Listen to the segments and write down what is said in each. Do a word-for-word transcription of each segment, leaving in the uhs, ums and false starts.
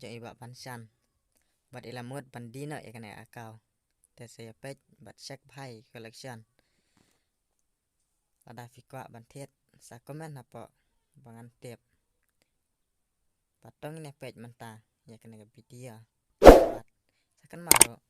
jong i Bah Banshan. Bad i la mut ban die noh ïa kane ka account. Te sa ïa peit bad check bha ïa ki collection. Lada phi kwah ban thied sa comment hapoh ba ngan tip. Bad to ngin ïa peit mynta ïa kane ka video. Bad sa kynmaw ruh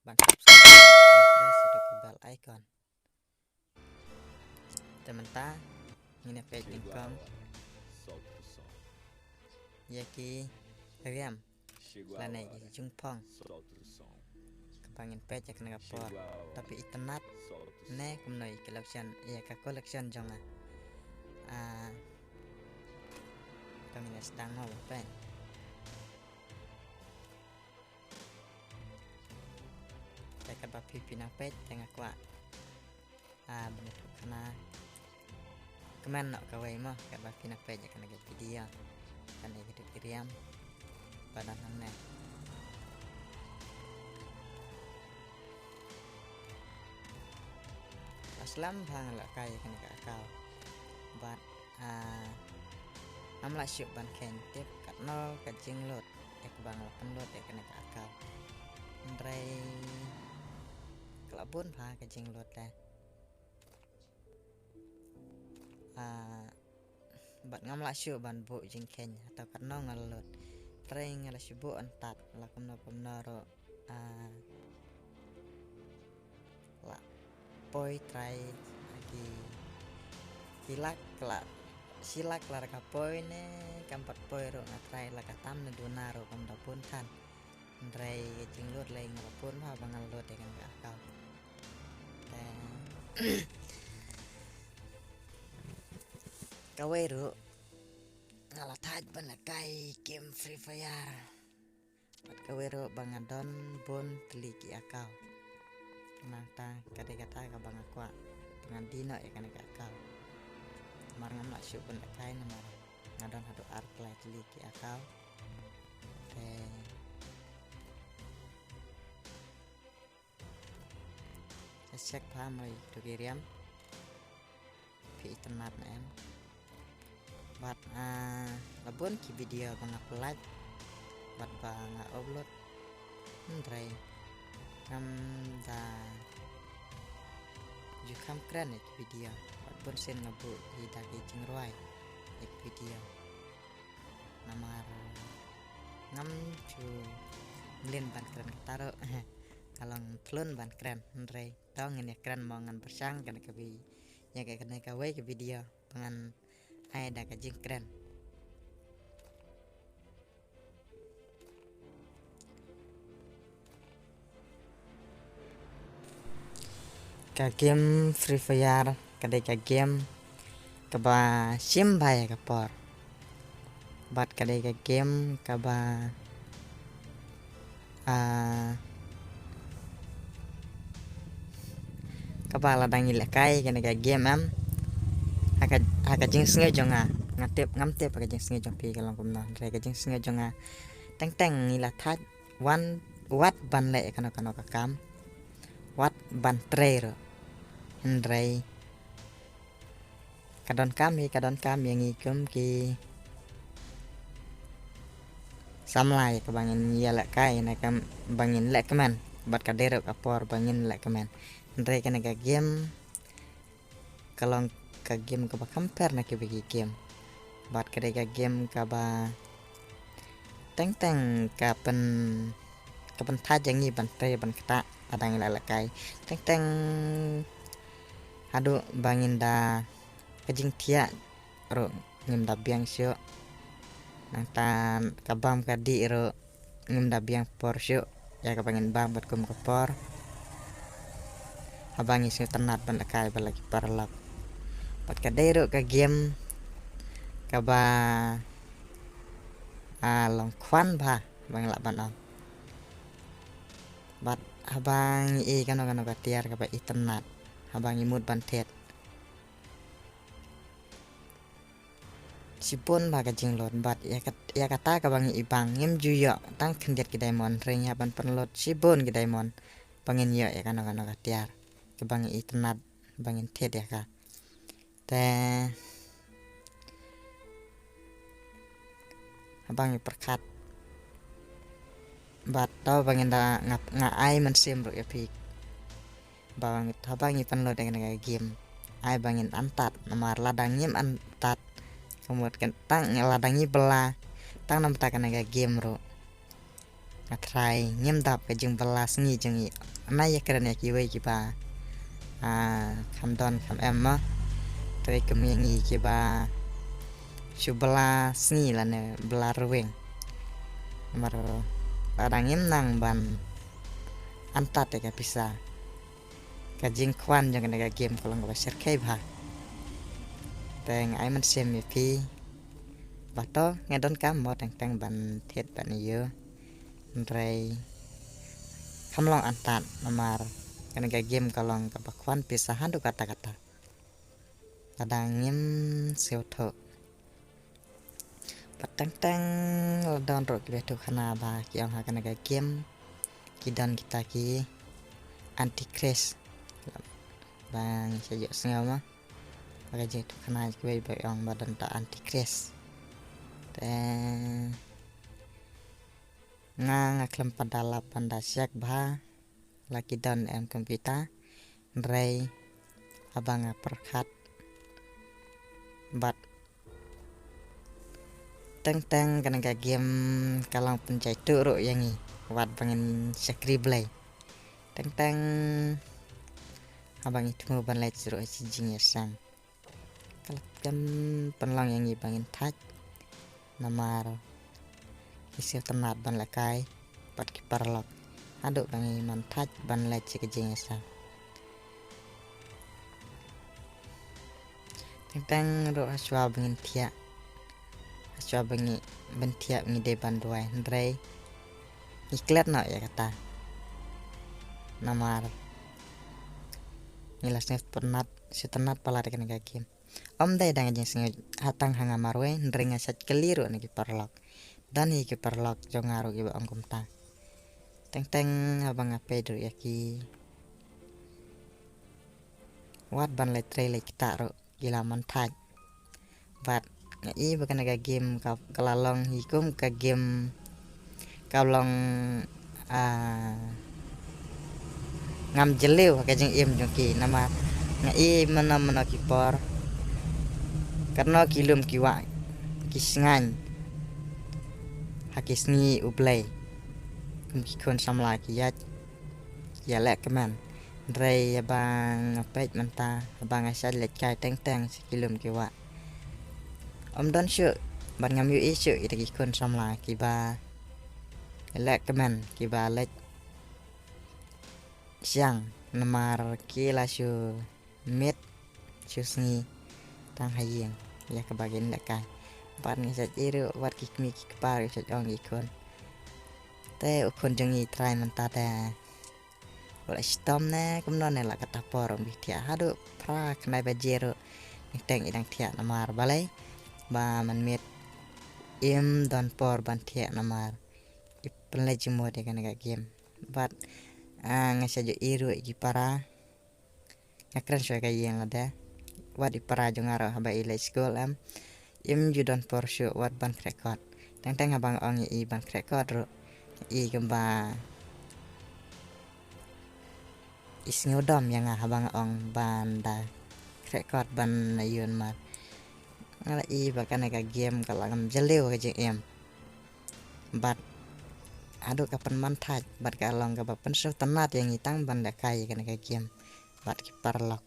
ban subscribe, press ïa ka bell icon. Te mynta ngin ïa peit nyngkong ïa ki riam lane ki jingpong. Kaba ngin peit ïa kane ka por, to phi itynnad ne kumno ïa ka collection, ïa ka collection jong nga. Ah, to ngin ïa sdang mo ba peit. Te katba phi, phi nang peit te nga kwah, ah, ban ïathuh khana. Comment noh kawei mo katba phi nang peit ïa kane ka video. Kane ka dei ki riam ba don hangne. La slem bha nga lehkai ïa kane ka account. Bad, ah, ngam lah shuh ban kheiñ tip katno ka jinglut ïa kaba nga la pynlut ïa kane ka account. Hynrei ka la bun bha ka jinglut te. Ah, bad ngam lah shuh ban buh jingkheiñ hato katno nga la lut. Trai nga la shu buh antad la kumno kumno ruh, ah, la poi trai ha ki, ki lak, la shi lak la ka poi ne kam pat poi ruh nga trai la ka tam ne duna ruh kam da bun than. Hynrei ka jinglut lei nga la bun bha ba nga la lut ïa kane ka account. Te kawei ruh nga la thait ban lehkai game Free Fire. Bad kawei ruh ba nga don bun tylli ki account. Nangta ka dei kata kaba nga kwah ba ngan die noh ïa kane ka account. Namar ngam lah shuh ban lehkai namar nga don haduh ar lai tylli ki account. Te sa check bha mo ïa ki riam. Phi itynnad ne em. Bad, ah, la bun ki video ba nga pyllait bad ba nga upload. Hynrei ngam da ju kham kren ïa ki video. Bad bun sien nga buh hi da ki jingrwai ïa ki video. Namar ngam ju mlien ban kren kata ruh. Ka long thlun ban kren hynrei to ngin ïa kren mo ngan pyrshang kane ka vi-, ïa kane kawei ka video ba ngan ai da ka jingkren. Ka game Free Fire ka dei ka game kaba shim bha ïa ka por. Bad ka dei ka game kaba, ah, kaba lada ngi lehkai kane ka game em, ha ka, ha ka jingsngew jong nga, nga tip, ngam tip ha ka jingsngew jong phi ka long kumno, hynrei ka jingsngew jong nga teng teng ngi la thait wan, wat ban leh kano kano ka kam, wat ban trei ruh. Hynrei ka donkam hi, ka donkam ïa ngi kum ki samla ïa kaba ngin ïa lehkai ne kaba ngin lehkmen bad ka dei ruh ka por ba ngin lehkmen. Hynrei kane ka game ka long ka game kaba kham pher na kiba ki game. Bad ka dei ka game kaba teng teng ka pyn, ka pynthait ïa ngi ban trei ban ktah lada ngi la lehkai. Teng teng haduh ba ngin da ka jingthiah ruh ngim da biang shuh. Nangta ka bam ka dih ruh ngim da biang por shuh ïa kaba ngin bam bad kum ka por. Haba ngi sngewtynnad ban lehkai bad la ki paralok. Bad ka dei ruh ka game kaba, ah, long khwan bha ba ngi lah ban ong. Bad haba ngi ïoh kano kano ka tiar kaba itynnad, haba ngi mut ban thied, shibun bha ka jinglut bad ïa kat-, ïa kata kaba ngi ibang ngim ju ïoh tang khyndiat ki diamond, hynrei ngi hap ban pynlut shibun ki diamond ba ngin ïoh ïa kano kano ka tiar kaba ngi itynnad ba ngin thied ïa ka. Te haba ngi pyrkhat Bad to ba ngin da nga, nga ai mynsiem ruh ïa phi. Ba ngin, haba ngi pynlut ïa kane ka game, ai ba ngin antad, namar lada ngim antad, ka mut kan tang lada ngi bylla tang namar kane ka game ruh. Nga trai ngim dap ka jingbylla sngi jong ngi. Nga ïakren ïa kiwei kiba, ah, kham don kham em ma. Trai kum ïa ngi kiba shu bylla sngi lane bylla rweng. Namar lada ngim nang ban antad ïa ka pisa, ka jingkwah jong kane ka game ka long kaba shyrkhei bha. Te nga ai mynsiem ïa phi. Ba to nga donkam mo teng teng ban thied ban ïoh. Hynrei kham long antad namar kane ka game ka long kaba kwah pisa haduh katta katta. Lada ngim sngewthuh. Bad teng teng la don ruh kiba ïathuh khana ba ki ong ha kane ka game ki don kita ki antichrist. Ba ngi sa ïohsngew ma. Ba ka jingïathuh khana kiwei ba ong ba don ta antichrist. Te nga, nga khlem pat da lap ban da check bha la ki don em kum kita. Hynrei haba nga pyrkhat bad teng teng kane ka game ka long pynjai tuh ruh ïa ngi wat ba ngin shakri Blei. Teng teng haba ngi thmu ban leit ruh ha shi jingïaseng, ka la kem pynlong ïa ngi ba ngin thait. Namar ki sngewtynnat ban lehkai bad ki paralok haduh ba ngi man thait ban leit sha ka jingïaseng. Teng teng ruh hashwa ba ngin thiah, hashwa ba ngi ban thiah ngi dei ban duwai, hynrei ngi klet noh ïa kata. Namar ngi la sngewtynnat, sngewtynnat palat ïa kane ka game. Ym dei dang jingsngew ha tang ha nga marwei, hynrei nga shait kylli ruh na ki paralok. Don hi ki paralok jong nga ruh kiba ong kumta. Teng teng haba nga peit ruh ïa ki, wat ban leit trei leit ktah ruh ki la man thait. Bad nga i ba kane ka game ka, ka la long hi kum ka game ka long, ah, ngam jylliew ha ka jingim jong ki. Namar nga i mynno mynno ki por, katno ki lum ki wah, ki shngaiñ ha ki sngi U Blei. Kum ki khun samla ki ïaid, ki ïaleh kmen. Hynrei haba nga peit mynta, haba nga shait leit kai teng teng sha ki lum ki wah, ym don shuh, bad ngam ïohi shuh ïa ki khun samla kiba leh kmen, kiba leit shiang, namar ki la shu miet shu sngi tang ha ïing ïa kaba kin lehkai. Bad ngi shait ïa ruh wat ki kmie ki kpa ruh shait ong ki khun, te u khun jong ngi trai mynta te u la shitom ne kumno ne la kata por ym bi thiah, haduh phra khyndai baje ruh ngi teng i dang thiah namar balei? Ba mynmiet im don por ban thiah namar i pynleit jingmut ïa kane ka game. Bad, ah, nga sa ju i ruh ïa ki para, nga kren shuwa ka ïing lade. Wat i para jong nga ruh haba i leit skul em, im ju don por shuh wat ban khreh kot. Teng teng haba nga ong ïa i ban khreh kot ruh, i kumba i sngewdom ïa nga haba nga ong ban da khreh kot ban ïoh mar. Nga la i ba kane ka game ka la ngam jylliew ka jingim. Bad haduh ka pynman thait bad ka long kaba pynsngewtynnat ïa ngi tang ban lehkai ïa kane ka game bad ki paralok.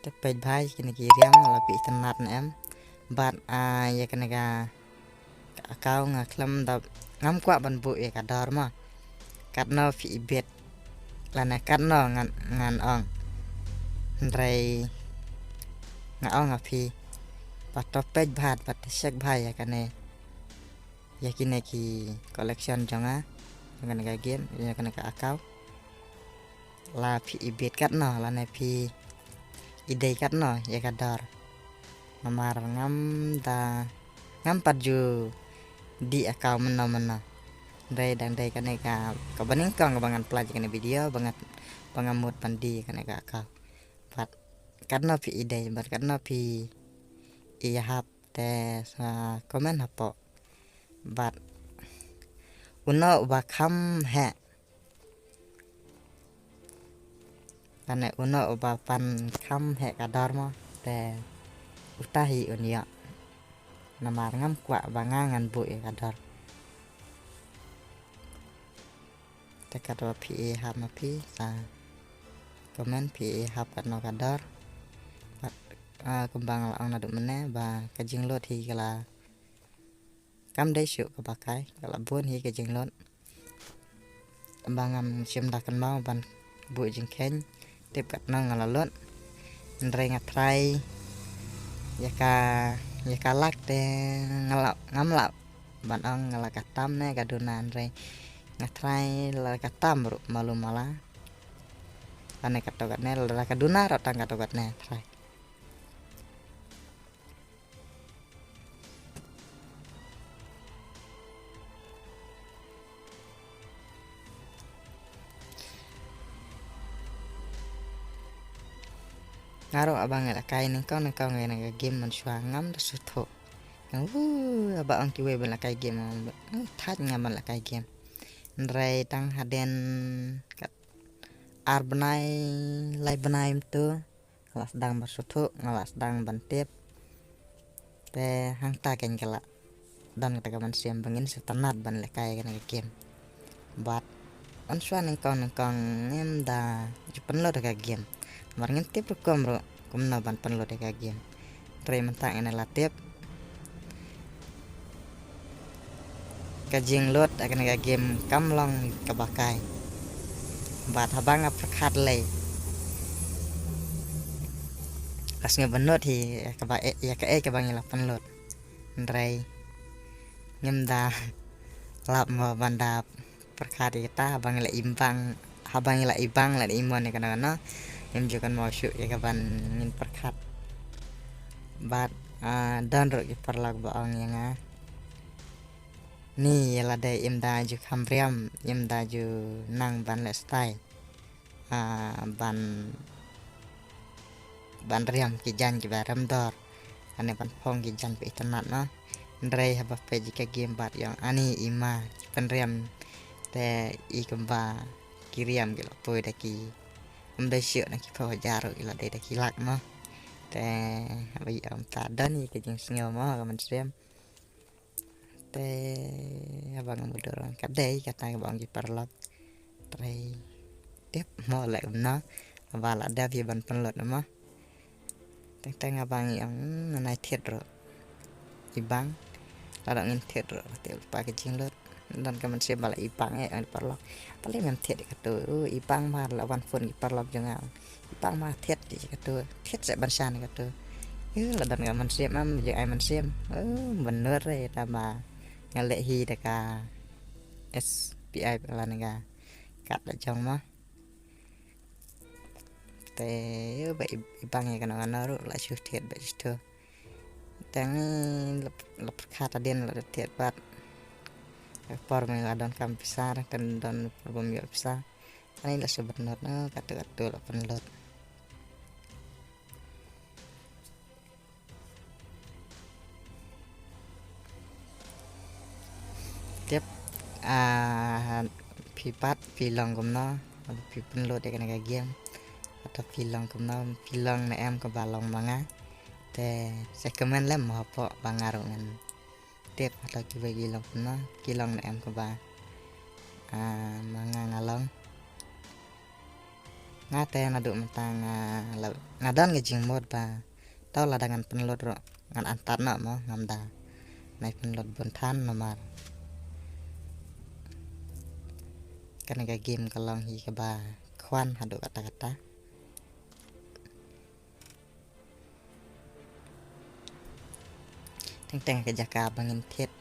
Te peit bha ïa kine ki riam, la phi itynnat ne em. Bad, ah, ïa kane ka, ka account nga khlem da, ngam kwah ban buh ïa ka dor mo. Katno phi ibit lane katno ngan, ngan ong. Hynrei nga ong ha phi, ba to peit bha, ba to check bha ïa kane, ïa kine ki collection jong nga, jong kane ka game, jong kane ka account. La phi ibit katno lane phi idei katno ïa ka dor. Namar ngam da, ngam pat ju dih account mynno mynno. Dei dang dei kane ka, kaba nyngkong kaba ngan pynlait ïa kane video, ba ngan, ba nga mut ban dih ïa kane ka account. Bad katno phi idei, bad katno phi ïahap. te sa comment hapoh. Bad uno uba kham heh, kane uno uba pan kham heh ka dor mo, te uta hi un ïoh. Namar ngam kwah ba nga ngan buh ïa ka dor. Te katba phi ïa hap ma phi sa comment phi ïa hap katno ka dor. Bad, ah, kumba nga la ong naduh mynne ba ka jinglut hi ka la kam dei shuh kaba kai, ka la bun hi ka jinglut. Ba ngam shim da kynmaw ban buh jingkheiñ tip katno nga la lut. Hynrei nga try ïa ka, ïa ka lak te nga la, ngam lah ban ong nga la ka tam ne ka duna, hynrei nga try la ka tam ruh malu mala. Lane kato katne la ka duna ruh tang kato katne try. Nga ruh haba nga la kai nyngkong nyngkong ïa kane ka game mynshuwa ngam da sngewthuh. Nga, uh, haba ong kiwei ban la kai game, ngam, uh, thait nga ban la kai game. Hynrei tang hadien kat ar bnai, lai bnai mynta nga la sdang ban sngewthuh, nga la sdang ban tip. Te hangta kein ka la don kata ka mynsiem ba ngin sa tynnat ban lehkai ïa kane ka game. Bad mynshuwa nyngkong nyngkong ngim da ju pynlut ïa ka game. Namar ngim tip rukom ruh kumno ban pynlut ïa ka game. Hynrei mynta ngin la tip. Ka jinglut ïa kane ka game kam long kaba kai. Bad haba nga pyrkhat lei, nga sngew bynnud hi ïa kaba, ïa kaei kaba ngi la pynlut. Hynrei ngim da lap mo ban da pyrkhat ïa kata, haba ngi la ibang, haba ngi la ibang la i mon ïa kano kano, ngim ju kynmaw shuh ïa kaban ngin pyrkhat. Bad, ah, don ruh ki paralok ba ong ïa nga, ni ïa lade im da ju kham riam, im da ju nang ban leh stai, ah, ban, ban riam ki jaiñ kiba rem dor, lane ban phong ki jaiñ ba itynnat noh. Hynrei haba peit ïa ka game bad ong ani i ma ki pynriam, te i kumba ki riam ki la poi da ki, ym dei shuh na ki phew hajar ruh, i la dei da ki lak noh. Te haba i ong ta don i ka jingsngew mo ka mynsiem. Te haba nga mudui ruh ka dei kata kaba ong ki paralok. Trei tip mo leh kumno, haba la dep ïa ban pynlut mo. Teng teng haba ngi ong, hmm, nai thied ruh ibang, la dang ngin thied ruh, te lypa ka jinglut. Don ka mynsiem ba la ibang eh, ong ki paralok. Balei mem thied ïa katu, ibang ma, la wan phone ki paralok jong nga. Ibang ma thied ïa katu, thied seh ban shan ïa katu. Ïa, la don ka mynsiem am, jong ai mynsiem. Oh, bynnud re, tama nga leh hi da ka S P I lane ka kad la jong mo. Te ïa ba i-, ibang ïa kano kano ruh la shu thied ba shu. Te ngi la, la pyrkhat hadien la thied bad. Ka por me la don kam pisa, ka don por bym ïoh pisa. Ani la shu bynnud noh, katu katu la pynlut. Tip, ah, phi pat phi long kumno, phi pynlut ïa kane ka game. Hato phi long kumno, phi long ne em kaba long ma nga. Te sa comment lem mo hapoh ba nga ruh ngan tip hato kiwei ki long kumno, ki long ne em kaba, ah, ma nga nga long. Nga te naduh mynta nga la, nga don ka jingmut ba to lada ngan pynlut ruh ngan antad noh mo, ngam da nai pynlut bun than namar kane ka game ka long hi kaba khwan haduh katta katta. Teng teng ka jaka ba ngin thied.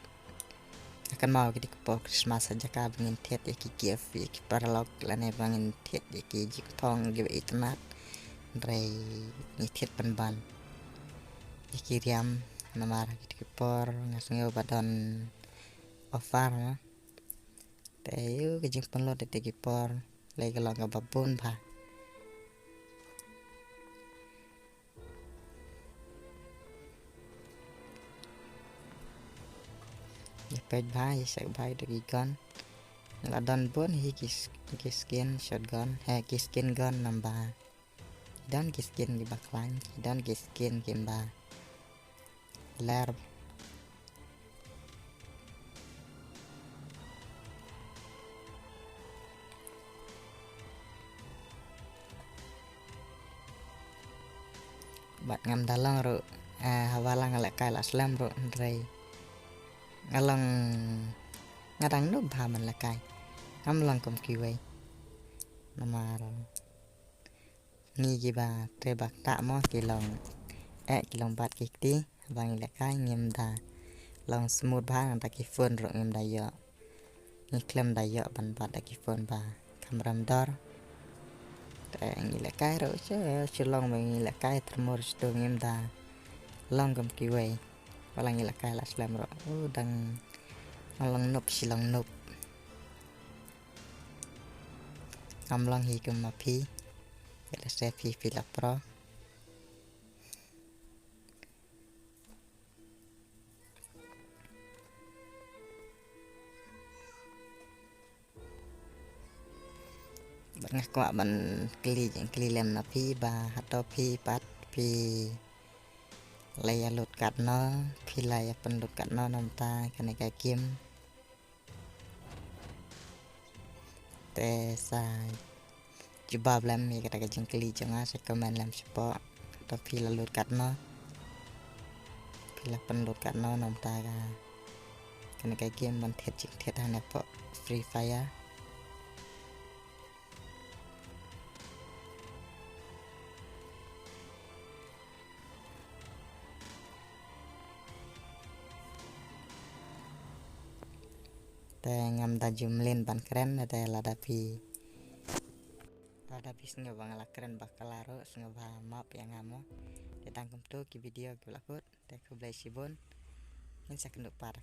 Nga kynmaw kine ki por Christmas ha jaka ba ngin thied ïa ki gift ïa ki paralok lane ba ngin thied ïa ki jingthung kiba itynnat. Hynrei ngi thied pynban ïa ki riam namar ha kine ki por nga sngew ba don offer na. Te ïa ka jingpynlut ïa kine ki por lei ka long kaba bun bha. Ïa peit bha, ïa sek bha ïa ki gun. La don bun hi ki, ki skin shotgun, eh, ki skin gun namar ba ki don ki skin kiba khlaiñ, ki don ki skin kiba ler. Bad ngam da long ruh, eh, haba la nga lehkai la slem ruh hynrei nga long, nga dang noob bha ban lehkai. Ngam long kum kiwei. Namar ngi kiba trei ba ktah mo ki long, eh, ki long bat ki kti, haba ngi lehkai ngim da long smooth bha, nangta ki phone ruh ngim da ïoh. Ngi khlem da ïoh ban bat da ki phone ba kham rem dor. Te ngi lehkai ruh shu, shu long ba ngi lehkai tyrmur shu ngim da long kum kiwei. Haba la ngi lehkai la slem ruh. U dang long noob shi long noob. Ngam long hi kum ma phi. Ïa lehse phi, phi la pro. Bad nga kwah ban kylli, kylli lem na phi ba hato phi pat phi la ïa load katno, phi la ïa pynload katno namar kane ka game. Te sa jubab lem ïa kata ka jingkylli jong nga, sa comment lem shapoh. Hato phi la load katno, phi la pynload katno namar ka, kane ka game ban thied jingthied hangne hapoh Free Fire. Te ngam da ju mlien ban kren, te lada phi, lada phi sngew ba nga la kren bakla ruh, sngewbha map ïa nga mo. Te tang kumto ki video kiba la kut, te khublei shibun. Ngin sa ïakynduh pat ha